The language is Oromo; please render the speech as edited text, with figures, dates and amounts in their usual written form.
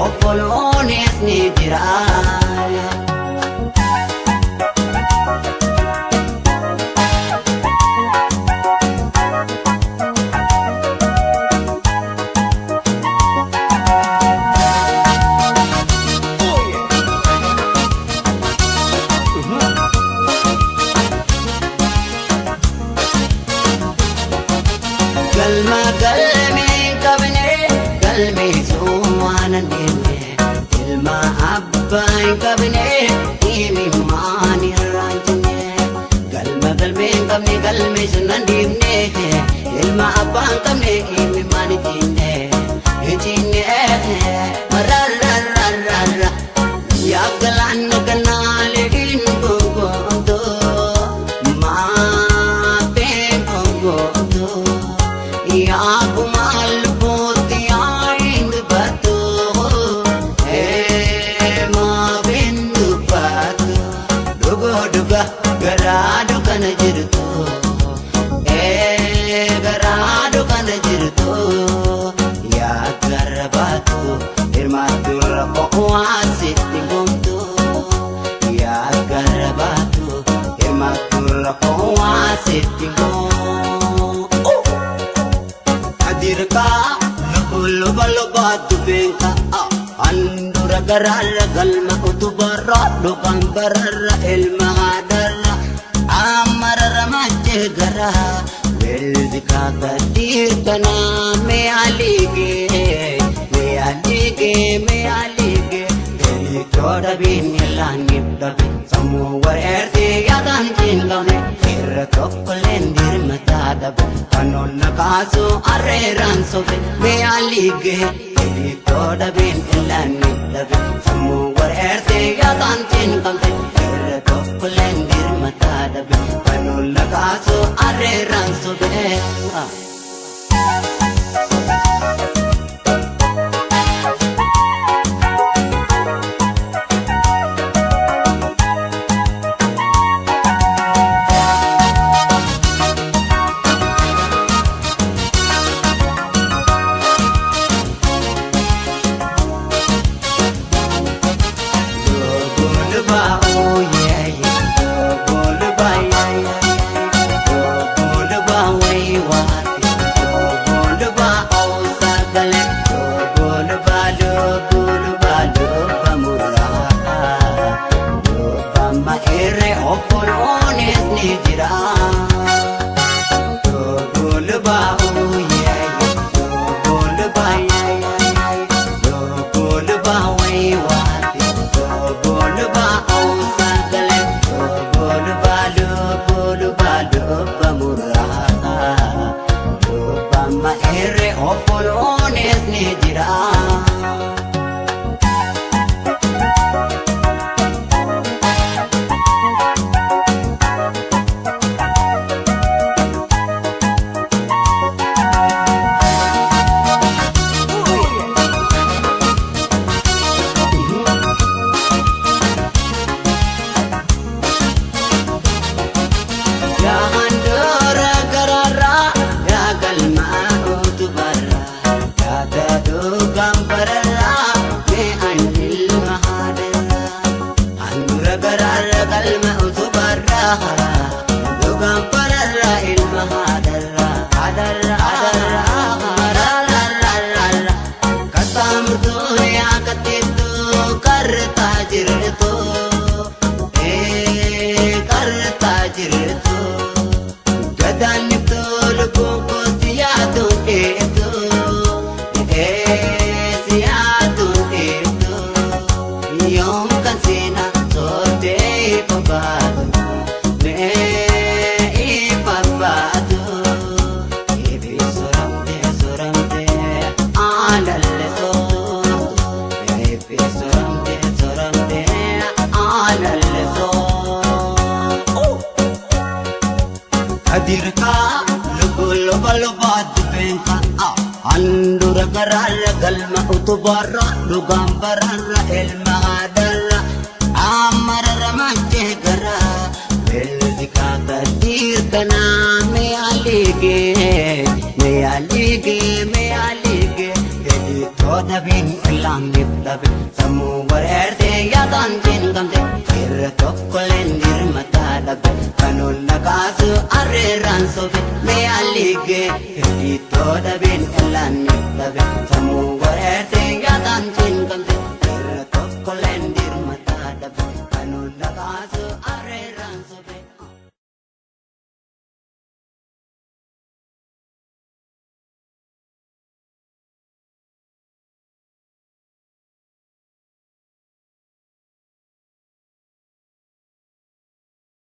Ofoloonis ni jira. Galma galmee hin qabne galmeessuu waan hin deemne ilma abbaa hin qabne himimmaan irraa hin cinne galma galmee hin qabne galmeessuu hin deemne ilma abbaa hin qabne himimmaan hin cinne hin cinne marararararra yaa galaana ganaalee hin gongoonto maafee gongoonto. Yaa kumaal bootti yaa hin dubbattu maaf hin dubbattu dhugoo dhuga garaa dukkana jirtu garaa dukkana jirtu yaa gara baatu hirmaattu rakkoo asitti gomtu yaa gara baatu hirmaattu rakkoo asitti gomtu. Adirkaa luba luba dubeenka handura garaarra galma utubarra dhugaan bararra ilma haadharra amararra machee gara weeldikaa gadiirkanaa mee aliigee mee aliigee mee aliigee Elichoo dhabiin ilaaniif dhabe sammuu wareertee yaadaan cinqabne irra tokkolleen dirmataa dhabe kan onna kaasu arreeraan sobe mee aliigee Elichoo dhabiin ilaaniif dhabe sammuu wareertee yaadaan cinqabne irra tokkolleen dirmataa dhabe kan onna kaasu arreeraan sobe. Ofoloonis ni jira. Yaa handhuura garaarraa yaa galma utubarraa yaa taatoo gambararraa mee ani ilma haadharraa handhuura garaarra galma utubarraa dhugambararraa ilma haadharraa haadharraa haadharraa rarrarrarra kattaa yaa katteettuu kartaa jirtu. Kartaa jirtu gadaanniftuu lubbuun koo si yaadu dheertu si yaadu dheertu yoom kan seenaa soortee ifa baatu mee ifa baatu eebi soramtee soramtee aalalle soortu eebi soramtee soramtee aalalle soortu. Adirkaa luba luba luba dubeenka handhuura garaarra galma Utubarra dhugaan bararra ilma haadharra ammararra machee gara beelzi kaatatiir kanaa mee aligee mee aligee fedhii toota biin ilaaniif dhabe sammuu bareertee yaadaan cinqamte irra tokkolleen dirmataa dhabe kanuun naqaasu arreerraan sobe mee aligee fedhii toota biin ilaaniif dhabe sammuu bareertee yaadaan cinqamte irra tokkolleen.